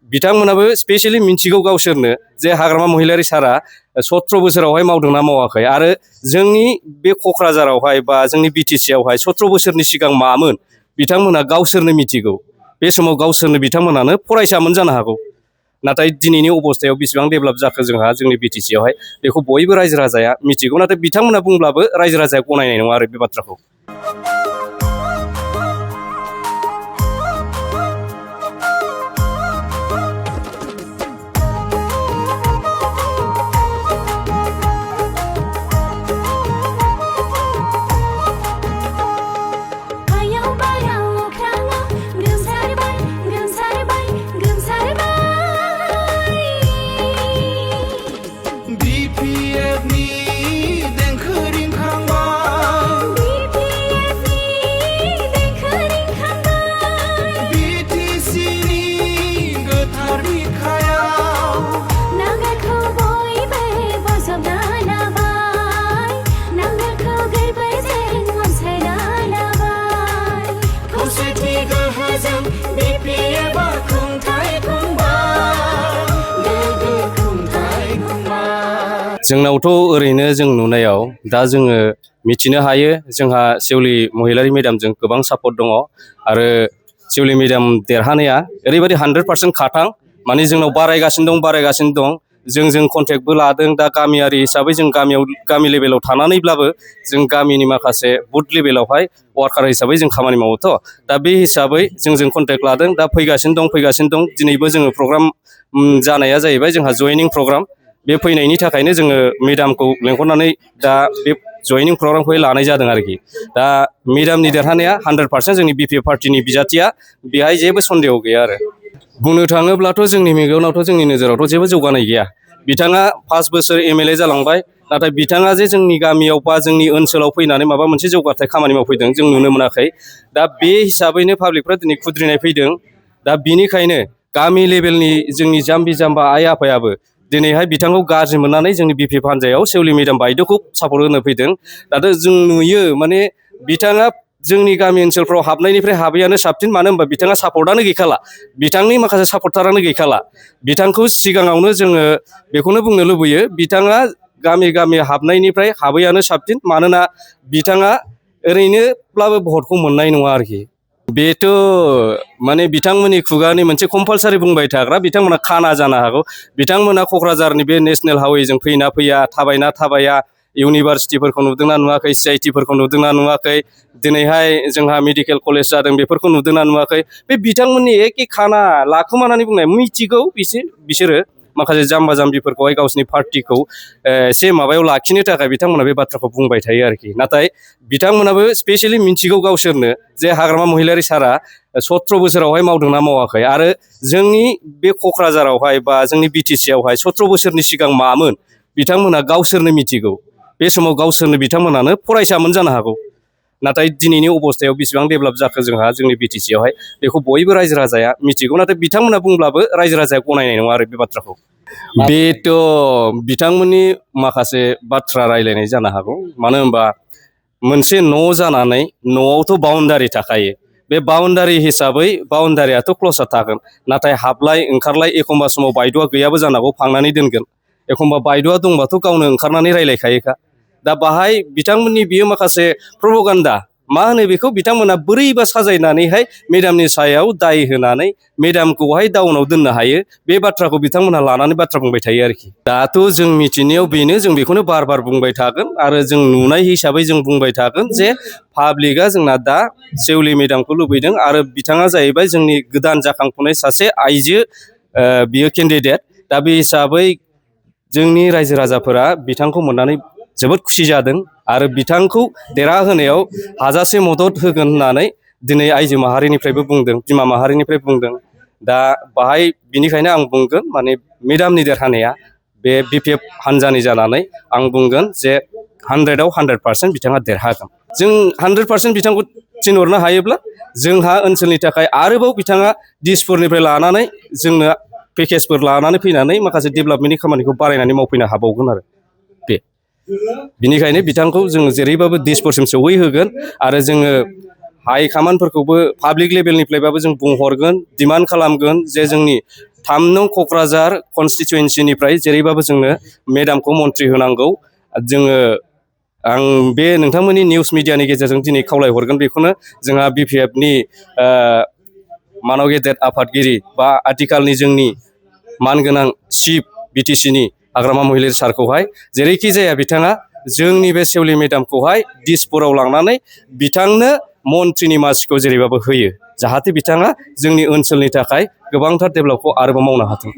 बिथांमोनाबो स्पेशलि मिन्थिगौ गावसोरनो जे हाग्रामा महिलारि सारा 17 बोसोरावहाय मावदोंना मावाखै आरो जोंनि बे क'क्राझारावहाय बा जोंनि बिटिसि आवहाय 17 बोसोरनि सिगां मामोन बिथांमोना गावसोरनो मिथिगौ बे समाव गावसोरनो बिथांमोनानो फरायसामोन जानो हागौ नाथाय दिनैनि अबस्थायाव बेसेबां डेभेलप जाखो जोंहा जोंनि बिटिसि आवहाय बेखौ बयबो रायजो राजाया मिथिगौ नाथाय बिथांमोना बुंब्लाबो रायजो राजाया गनायनाय नङा आरो बे बाथ्राखौ जोंनावथ' ओरैनो जों नुनायाव दा जोङो मिथिनो हायो जोंहा सेउलि महिलारि मेडामजों गोबां सापर्ट दङ आरो सेउलि मेडाम देरहानाया ओरैबायदि 100% खाथां माने जोंनाव बारायगासिनो दं जों कन्टेक्टबो लादों दा गामियारि हिसाबै जों गामि लेभेलाव थानानैब्लाबो जों गामिनि माखासे बुथ लेभेलावहाय वार्कार हिसाबै जों खामानि मावोथ' दा बे हिसाबै जों कन्टेक्ट लादों दा फैगासिनो दं दिनैबो जोङो प्रग्राम जानाया जाहैबाय जोंहा जयनिं प्रग्राम बे फैनायनि थाखायनो जोङो मेडामखौ लेंहरनानै दा बे जयनिं प्रग्रामखौ लानाय जादों आरोखि दा मेडामनि देरहानाया 100% जोंनि बिपिएफ पार्टिनि बिजाथिया बेहाय जेबो सन्देह गैया आरो बुंनो थाङोब्लाथ' जोंनि मेगनावथ' जोंनि नोजोरावथ' जेबो जौगानाय गैया बिथाङा 5 बोसोर एमएलए जालांबाय नाथाय बिथाङा जे जोंनि गामियाव बा जोंनि ओनसोलाव फैनानै माबा मोनसे जौगाथाय खामानि मावफैदों जों नुनो मोनाखै दा बे हिसाबैनो पाब्लिकफ्रा दिनै खुद्रिनाय फैदों दा बिनिखायनो गामि लेभेलनि जोंनि जाम्बि जाम्बा आइ आफायाबो दिनैहाय बिथांखौ गाज्रि मोननानै जोंनि बिपिएफ हान्जायाव सेउलि मेडाम बायद'खौ सापर्ट होनो फैदों दाथ' जों नुयो माने बिथाङा जोंनि गामि ओनसोलफ्राव हाबनायनिफ्राय हाबैयानो साबसिन मानो होनबा बिथाङा सापर्टआनो गैखाला बिथांनि माखासे सापर्टारानो गैखाला बिथांखौ सिगाङावनो जोङो बेखौनो बुंनो लुबैयो बिथाङा गामि हाबनायनिफ्राय हाबैयानो साबसिन मानोना बिथाङा ओरैनोब्लाबो भटखौ मोननाय नङा आरोखि बेथ' माने बिथांमोननि खुगानि मोनसे कम्पालसारि बुंबाय थाग्रा बिथांमोना खाना जानो हागौ बिथांमोना क'क्राझारनि बे नेशनेल हाइवेजों फैना फैया थाबायना थाबाया इउनिभार्सिटिफोरखौ नुदोंना नुवाखै CITफोरखौ नुदोंना नुवाखै दिनैहाय जोंहा मेडिकेल कलेज जादों बेफोरखौ नुदोंना नुवाखै बे बिथांमोननि एखे खाना लाखोमानानै बुंनाय मिथिगौ बिसोरो माखासे जाम्बा जाम्बिफोरखौहाय गावसिनि पार्टिखौ एसे माबायाव लाखिनो थाखाय बिथांमोना बे बाथ्राखौ बुंबाय थायो आरोखि नाथाय बिथांमोनाबो स्पेशलि मिन्थिगौ गावसोरनो जे हाग्रामा महिलारि सारा 17 बोसोरावहाय मावदोंना मावाखै आरो जोंनि बे क'क्राझारावहाय बा जोंनि बिटिसि आवहाय 17 बोसोरनि सिगां मामोन बिथांमोना गावसोरनो मिथिगौ बे समाव गावसोरनो बिथांमोनानो फरायसामोन जानो हागौ नाथाय दिनैनि अबस्थायाव बेसेबां डेभेलप जाखो जोंहा जोंनि बिटिसि आवहाय बेखौ बयबो रायजो राजाया मिथिगौ नाथाय बिथांमोना बुंब्लाबो रायजो राजाया गनायनाय नङा आरो बे बाथ्राखौ बेथ' बिथांमोननि माखासे बाथ्रा रायलायनाय जानो हागौ मानो होनबा मोनसे न' जानानै न'आवथ' बाउन्डारि थाखायो बे बाउन्डारि हिसाबै बाउन्डारियाथ' क्ल'सआ थागोन नाथाय हाबलाय ओंखारलाय एखमबा समाव बायद'आ गैयाबो जानो हागौ फांनानै दोनगोन एखमबा बायद'आ दंबाथ' गावनो ओंखारनानै रायलायखायोखा दा बाहाय बिथांमोननि बियो माखासे प्रप'गान्डा मा होनो बेखौ बिथांमोना बोरैबा साजायनानैहाय मेडामनि सायाव दाय होनानै मेडामखौहाय डाउनाव दोननो हायो बे बाथ्राखौ बिथांमोनहा लानानै बाथ्रा बुंबाय थायो आरोखि दाथ' जों मिथिनायाव बेनो जों बेखौनो बार बार बुंबाय थागोन आरो जों नुनाय हिसाबै जों बुंबाय थागोन जे पाब्लिकआ जोंना दा सेउलि मेडामखौ लुबैदों आरो बिथाङा जाहैबाय जोंनि गोदान जाखांफुनाय सासे आइजो बियो केन्डिडेट दा बे हिसाबै जोंनि रायजो राजाफोरा बिथांखौ मोननानै जोबोद खुसि जादों आरो बिथांखौ देरहाहोनायाव हाजासे मदद होगोन होननानै दिनै आइजो माहारिनिफ्रायबो बुंदों बिमा माहारिनिफ्राय बुंदों दा बाहाय बिनिखायनो आं बुंगोन माने मेडामनि देरहानाया बे बिपिएफ हान्जानि जानानै आं बुंगोन जे 100आव 100% बिथाङा देरहागोन जों 100% बिथांखौ थिनहरनो हायोब्ला जोंहा ओनसोलनि थाखाय आरोबाव बिथाङा दिसपुरनिफ्राय लानानै जोंनो पेकेजफोर लानानै फैनानै माखासे डेभेलपमेन्टनि खामानिखौ बारायनानै मावफैनो हाबावगोन आरो बिनिखायनो बिथांखौ जोङो जेरैबाबो दिसपुरसिम सौहैहोगोन आरो जोङो हाइ कामान्डफोरखौबो पाब्लिक लेभेलनिफ्रायबाबो जों बुंहरगोन डिमान्ड खालामगोन जे जोंनि 3 नं क'क्राझार कनस्टिटुवेन्सिनिफ्राय जेरैबाबो जोंनो मेडामखौ मन्थ्रि होनांगौ जोङो आं बे नोंथांमोननि निउस मिडियानि गेजेरजों दिनै खावलायहरगोन बेखौनो जोंहा BPFनि मानव गेदेर आफादगिरि बा आथिखालनि जोंनि मानगोनां चिफ BTCनि हाग्रामा महिलारि सारखौहाय जेरैखि जाया बिथाङा जोंनि बे सेवलि मेडामखौहाय दिसपुराव लांनानै बिथांनो मन्थ्रिनि मासिखौ जेरैबाबो होयो जाहाथे बिथाङा जोंनि ओनसोलनि थाखाय गोबांथार डेभेलपखौ आरोबाव मावनो हाथों।